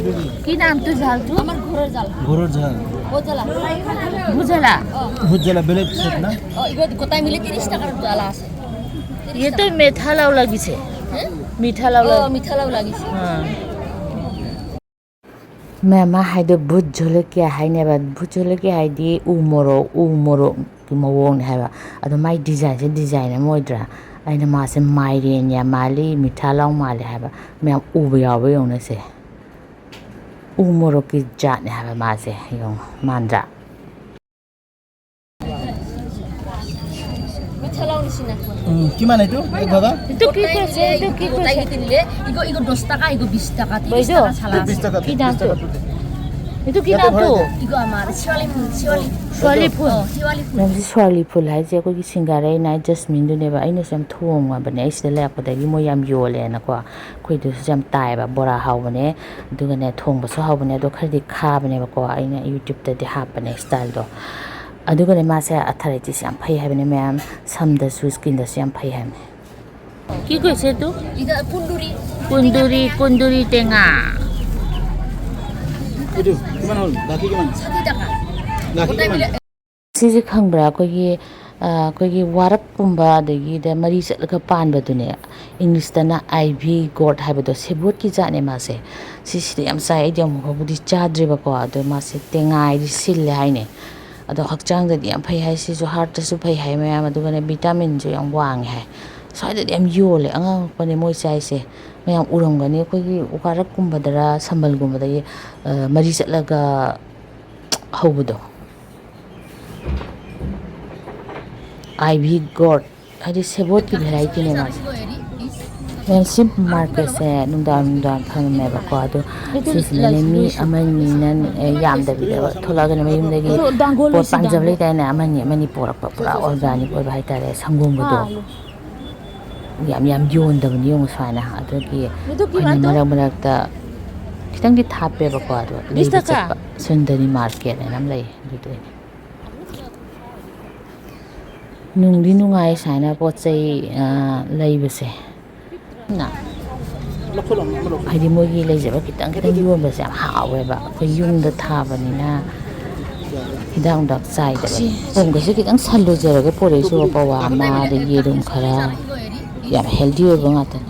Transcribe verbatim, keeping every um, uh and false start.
কি নাম তোৰ ঝালটো? আমাৰ ঘৰৰ ঝাল। ঘৰৰ ঝাল। ভোট ঝালা। ভোট ঝালা? অ। ভোট ঝালা বেলেগ চব না? অ, ইগত গোটাই মিলি ত্ৰিশ টকাৰ ঝালা আছে। ये तो मीठा लाव लगिसे। হে? मीठा लाव অ, लग। মিঠা লাও লাগিছে। हाँ। ꯃꯦꯝ ꯍꯥꯏꯗꯣ ꯚꯨꯠ ꯖꯣꯂꯀꯤꯌꯥ ꯍꯥꯏꯅꯦꯕ꯫ ꯚꯨꯠ ꯖꯣꯂꯀꯤꯌꯥ ꯍꯥꯏꯗꯤ ꯎ ꯃꯣꯔꯣꯛ, ꯎ ꯃꯣꯔꯣꯛꯀꯤ ꯃꯑꯣꯡꯅꯦ ꯍꯥꯏꯕ꯫ ꯑꯗꯣ ꯃꯥꯏ ꯗꯤꯖꯥꯏꯟꯁꯦ ꯗꯤꯖꯥꯏꯟ ꯑꯃ ꯑꯣꯏꯗ꯭ꯔꯥ? ꯑꯩꯅ ꯃꯥꯁꯦ ꯃꯥꯏꯔꯦꯟ ꯌꯥꯝ ꯃꯥꯜꯂꯤ, ꯃꯤꯊꯥ ꯂꯥꯎ ꯃꯥꯜꯂꯤ ꯍꯥꯏꯕ꯫ ꯃꯌꯥꯝ ꯎꯕ ꯌꯥꯎꯕ ꯌꯦꯡꯉꯨꯅꯦ ꯁꯦ꯫ ꯎ ꯃꯣꯔꯣꯛꯀꯤ ꯖꯥꯠꯅꯦ ꯍꯥꯏꯕ ꯃꯥꯁꯦ꯫ ꯌꯦꯡꯉꯣ, ꯃꯥꯟꯗ꯭ꯔꯥ? মিঠা লাও নিচিনা। উম, কিমান এইটো? এইটো দাদা? এইটো কি কৈছে? এইটো কি গোটাই কৈছে? কিনিলে, ইগো, ইগো দহ টকা, ইগো বিশ টকা, ত্ৰিশ বৈদ? টকা চালা আছে। বিশ টকা, কি দাম বিশ টকা তো? এইটো কি ইয়াতে দাম ভৰাই তো? দিয়া। ইগো আমাৰ ছোৱালী ফুল, ছোৱালী। ছোৱালী ফুল? অ, ছোৱালী ফুল। ꯃꯦꯝꯁꯤ ꯁ꯭ꯋꯥꯔꯂꯤ ꯐꯨꯜ ꯍꯥꯏꯁꯦ ꯑꯩꯈꯣꯏꯒꯤ ꯁꯤꯡꯒꯥꯔꯩ ꯅꯥꯏꯠ ꯖꯁꯃꯤꯟꯗꯨꯅꯦꯕ꯫ ꯑꯩꯅꯁꯨ ꯌꯥꯝ ꯊꯣꯡꯉꯕꯅꯦ꯫ ꯑꯩ ꯁꯤꯗ ꯂꯩꯔꯛꯄꯗꯒꯤ ꯃꯣꯏ ꯌꯥꯝ ꯌꯣꯜꯂꯦꯅꯀꯣ꯫ ꯑꯩꯈꯣꯏꯗꯁꯨ ꯌꯥꯝ ꯇꯥꯏꯌꯦꯕ꯫ ꯕꯣꯔꯥ ꯍꯥꯎꯕꯅꯦ, ꯑꯗꯨꯒꯅꯦ ꯊꯣꯡꯕꯁꯨ ꯍꯥꯎꯕꯅꯦ꯫ ꯑꯗꯣ ꯈꯔꯗꯤ ꯈꯥꯕꯅꯦꯕꯀꯣ꯫ ꯑꯩꯅ ꯌꯨꯇ꯭ꯌꯨꯕꯇꯗꯤ ꯍꯥꯞꯄꯅꯦ ꯁ꯭ꯇꯥꯏꯜꯗꯣ꯫ ꯑꯗꯨꯒꯅꯦ ꯃꯥꯁꯦ ꯑꯊꯥꯏꯇꯤꯁ ꯌꯥꯝ ꯐꯩ ꯍꯥꯏꯕꯅꯦ ꯃꯌꯥꯝ, ꯁꯝꯗꯁꯨ ꯁ꯭ꯀꯤꯟꯗꯁꯨ ꯌꯥꯝ ꯐꯩ ꯍꯥꯏꯕꯅꯦ꯫ কি কৈছে এইটো? ইতা কুন্দুৰি। কুন্দুৰি, কুন্দুৰি টেঙা। এইটো কিমান হ'ল? গাখীৰ কিমান? ষাঠি টকা। গাখীৰ কিমান? ꯁꯤꯁꯦ ꯈꯪꯕ꯭ꯔꯥ? ꯑꯩꯈꯣꯏꯒꯤ, ꯑ, ꯑꯩꯈꯣꯏꯒꯤ ꯋꯥꯔꯛꯀꯨꯝꯕ, ꯑꯗꯒꯤꯗ ꯃꯔꯤ ꯆꯠꯂꯒ ꯄꯥꯟꯕꯗꯨꯅꯦ, ꯏꯪꯂꯤꯁꯇꯅ ꯑꯥꯏꯚꯤ ꯒꯣꯔꯗ ꯍꯥꯏꯕꯗꯣ, ꯁꯦꯕꯣꯠꯀꯤ ꯖꯥꯠꯅꯦ ꯃꯥꯁꯦ꯫ ꯁꯤꯁꯤꯗꯤ ꯌꯥꯝ ꯆꯥꯏ, ꯑꯩꯗꯤ ꯑꯃꯨꯛ ꯐꯥꯎꯕꯗꯤ ꯆꯥꯗ꯭ꯔꯤꯕꯀꯣ꯫ ꯑꯗꯣ ꯃꯥꯁꯦ ꯇꯦꯡꯉꯥꯏꯗꯤ ꯁꯤꯜꯂꯦ ꯍꯥꯏꯅꯦ꯫ ꯑꯗꯣ ꯍꯛꯆꯥꯡꯗꯗꯤ ꯌꯥꯝ ꯐꯩ ꯍꯥꯏ, ꯁꯤꯁꯨ ꯍꯥꯔꯠꯇꯁꯨ ꯐꯩ ꯍꯥꯏ ꯃꯌꯥꯝ, ꯑꯗꯨꯒꯅꯦ ꯚꯤꯇꯥꯃꯤꯟꯁꯨ ꯌꯥꯝ ꯋꯥꯡꯉꯦ ꯍꯥꯏ꯫ ꯁ꯭ꯋꯥꯏꯗꯗꯤ ꯌꯥꯝ ꯌꯣꯜꯂꯦ, ꯑꯉꯛꯄꯅꯦ ꯃꯣꯏ ꯆꯥꯏꯁꯦ꯫ ꯃꯌꯥꯝ ꯎꯔꯝꯒꯅꯤ, ꯑꯩꯈꯣꯏꯒꯤ ꯋꯥꯔꯛꯀꯨꯝꯕꯗꯔ ꯁꯝꯕꯜꯒꯨꯝꯕꯗꯒꯤ, ꯑ, ꯃꯔꯤ ꯆꯠꯂꯒ ꯍꯧꯕꯗꯣ꯫ ꯑꯥꯏꯚꯤ ꯒꯣꯔꯗ ꯍꯥꯏꯗꯤ ꯁꯦꯕꯣꯠꯀꯤ ꯚꯦꯔꯥꯏꯇꯤꯅꯦ ꯃꯥꯁꯦ꯫ ꯃꯦꯝ, ꯁꯤ ꯃꯥꯔꯀꯦꯠꯁꯦ ꯅꯨꯡꯗꯥꯡ ꯅꯨꯡꯗꯥꯡ ꯐꯝꯃꯦꯕꯀꯣ꯫ ꯑꯗꯣ ꯁꯤꯁꯤꯅꯅꯦ ꯃꯤ ꯑꯃꯅꯤꯅ, ꯑꯦ, ꯌꯥꯝꯗꯕꯤꯗ ꯊꯣꯛꯂꯛꯑꯒꯅꯦ ꯃꯌꯨꯝꯗꯒꯤ ꯄꯣꯠ ꯄꯥꯝꯖꯕ ꯂꯩꯇꯥꯔꯅꯦ, ꯑꯃꯅꯤ ꯑꯃꯅꯤ ꯄꯣꯔꯛꯄ꯫ ꯄꯨꯔꯥ ꯑꯣꯔꯒꯥꯅꯤꯛ ꯑꯣꯏꯕ ꯍꯥꯏꯇꯥꯔꯦ, ꯁꯪꯒꯣꯝꯒꯗꯣ꯫ ꯌꯥꯝ ꯌꯥꯝ ꯌꯣꯟꯗꯕꯅꯤ ꯌꯦꯡꯉꯨ ꯁꯨꯃꯥꯏꯅ꯫ ꯑꯗꯨꯒꯤ ꯑꯩꯈꯣꯏꯅ ꯃꯔꯛ ꯃꯔꯛꯇ ꯈꯤꯇꯪꯗꯤ ꯊꯥꯞꯄꯦꯕꯀꯣ, ꯑꯗꯣ ꯂꯩꯕ ꯆꯠꯄ꯫ ꯁꯨꯟꯗꯔꯤ ꯃꯥꯔꯀꯦꯠ ꯍꯥꯏꯅ ꯑꯃ ꯂꯩ, ꯑꯗꯨꯗ ꯑꯣꯏꯅ꯫ ꯅꯨꯡꯗꯤ ꯅꯨꯡꯉꯥꯏ ꯁꯨꯃꯥꯏꯅ ꯄꯣꯠ ꯆꯩ, ꯑ, ꯂꯩꯕꯁꯦ꯫ ꯅ? ꯍꯥꯏꯗꯤ ꯃꯣꯏꯒꯤ ꯂꯩꯖꯕ ꯈꯤꯇꯪ ꯈꯤꯇꯪ ꯌꯣꯟꯕꯁꯦ ꯌꯥꯝ ꯍꯥꯎꯋꯦꯕ, ꯑꯩꯈꯣꯏ ꯌꯨꯝꯗ ꯊꯥꯕꯅꯤꯅ ꯍꯤꯗꯥꯛ ꯅꯨꯡꯗꯥꯛ ꯆꯥꯏꯗꯕ꯫ ꯁꯤ ꯄꯣꯝꯒꯩꯁꯦ ꯈꯤꯇꯪ ꯁꯜꯂꯨꯖꯔꯒꯦ, ꯄꯣꯔꯛꯏꯁꯤꯕꯣ ꯄꯋꯥ ꯑꯃ, ꯑꯗꯩ ꯌꯦꯔꯨꯝ ꯈꯔ, ꯌꯥꯝ ꯍꯦꯜꯗꯤ ꯑꯣꯏꯕ ꯉꯥꯛꯇꯅꯤ꯫